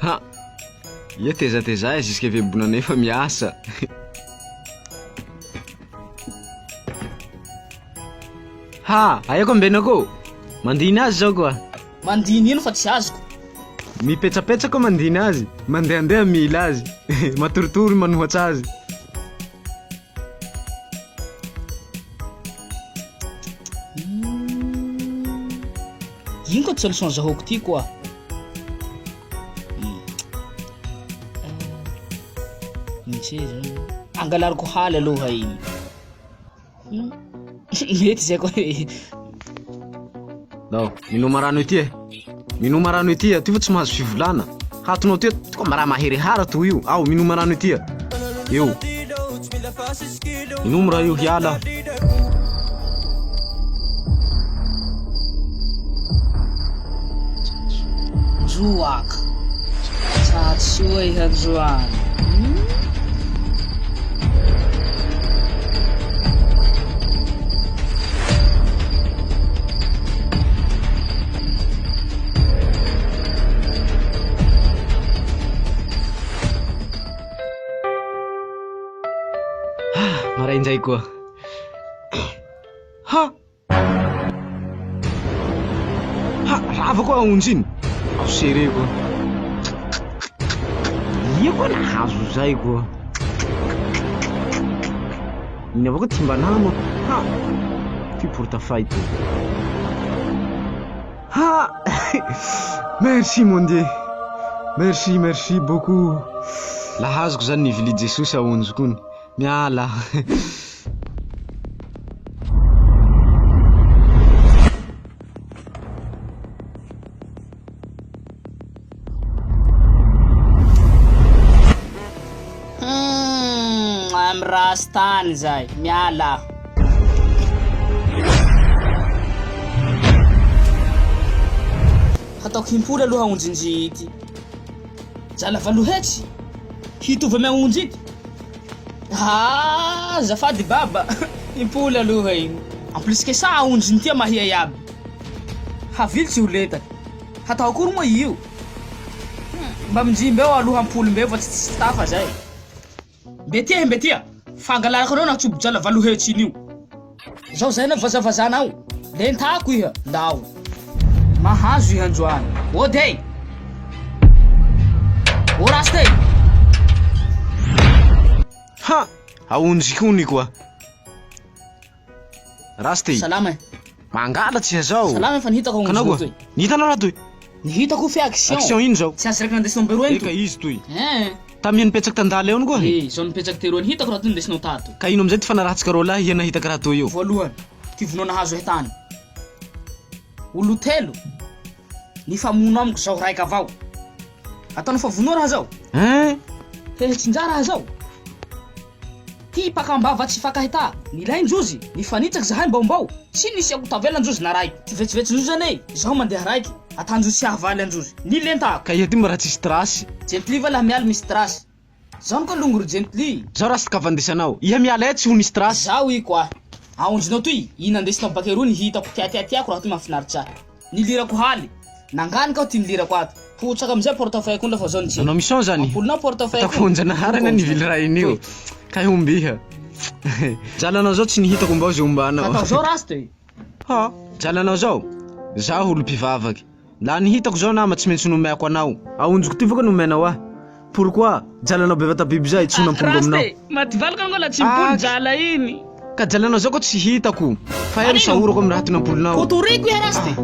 Ha! Ia tezatezà jusque vebona nefa miasa. Ha! Aia ko ambenako ô? Mandiny azy zao koa. Mandiny ino fa tsy azoko. Mipetsapetsa koa mandiny azy, mandehandeha mila azy, matoritory manohatsa azy. Ino koa ty solution zahoako ty koa? Misy zany. Angalariko haly aloha igny. Mety zay koa. Ndao, minoma rano ity e. Minoma rano ity e, ty fa tsy mahazo fivolana. Hatonao ty toa mba raha maherihara toy io. Ao, minoma rano ity e. Eo. Inomo raha io hiala. Njoaka. Tsatsoa iha androany. Ah, maraindray koa. Ha! Ha! Rava koa aonjy iny. Ao serré koa. Ia koa nahazo zay koa. Iny avao koa ty mba nama. Ha! Ty portefeuille ty. Ha! Merci mon Dieu. Merci, merci beaucoup. Lahazoko zany ny vilia Jesosy aonjy kony. Miala. Humm am rasta any zay, miala aho. Hataoko himpoly aloha aonjinjy ity. Jala valohetsy, hitovy amy aonjy ity. Haa azafady baba, himpoly aloha igny. En plus que ça aonjiny ity mahia iaby. Havily tsy ho letaky. Hatao akory moa io? Mba minjimba eo aloha ampoly mbeo fa tsy tafa zay. Mbetia he mbetia, fangalarako anao natsobo-jala valohetsy iny io. Zao zay anao vazavazanao, lentako iha, ndao. Mahazo iha androany. Ody e! Ô rasta e! Ha! Aonjy hony koa. Rasta e. Salama e. Mangalatsy iha zao. Salama e fa ny hitako aonjy Kanao koa. toy. Ny hitanao raha toy. Ny hitako fe action. Action ino zao? Tsy azo raiky nandesinao mberoa iny Eka toy. izy toy. Eh. Tamiha nipetsaky tandala eo ny koa. Eh, zao nipetsaky teroa ny hitako raha toy nindesinao tato. Ka ino amizay ty fanarahantsika roalahy iha nahita karaha toy io? Voalohany, ty vonoa nahazo ahy tany. Olo telo nifamono amiko zaho raika avao. Ataonao fa vonoa raha zao? Hein? Hehe tsinjara raha zao. Ty mpakambava tsy fakahita, nilain-drozy, nifanitsaky zahay mbaombao, tsy nisy ako tavela ndrozy na raiky. Ty vetsovetson-drozy anie, zaho mandeha raiky, atandrozy tsy hahavaly androzy. Nilentako. Ka iha ty mba raha tsisy trace. Jently va lahy mialy misy trace. Zaho ka longo ry Jently. Zaho raha ka vandesanao. Iha miala eh tsy ho nisy trace. Zaho i koa. Aonjinao toy, i nandesinao baka eroa ny hitako tiatiatiako raha toy mahafinaritra ahy. Nilirako haly. Nanganika aho ty nilirako ato. Potsaka amizay portefeuille ko lafa zao nijery. Nanao mission zany? Ampolinao portefeuille Ataoko onjanahary anie nivily raha iny io. Kay ombiha. Jalanao zao tsy nihitako mbao ze ombanao. Atao zao rasta e. Ha. Jalanao zao, zaho olo mpivavaky. Laha nihitako zao nama tsy maintsy nomeko anao. Aonjoko ty va ka nomenao ahy? Pourquoi? Jalanao bevata biby zay tsy ho nampoly aminao. Rasta e, maty valaka anao la tsy mipoly jala iny. Ka jalanao zao ko tsy hitako. Fa elo sahorako amin'ny raha ty nampolinao. Kotoriko iha rasta e.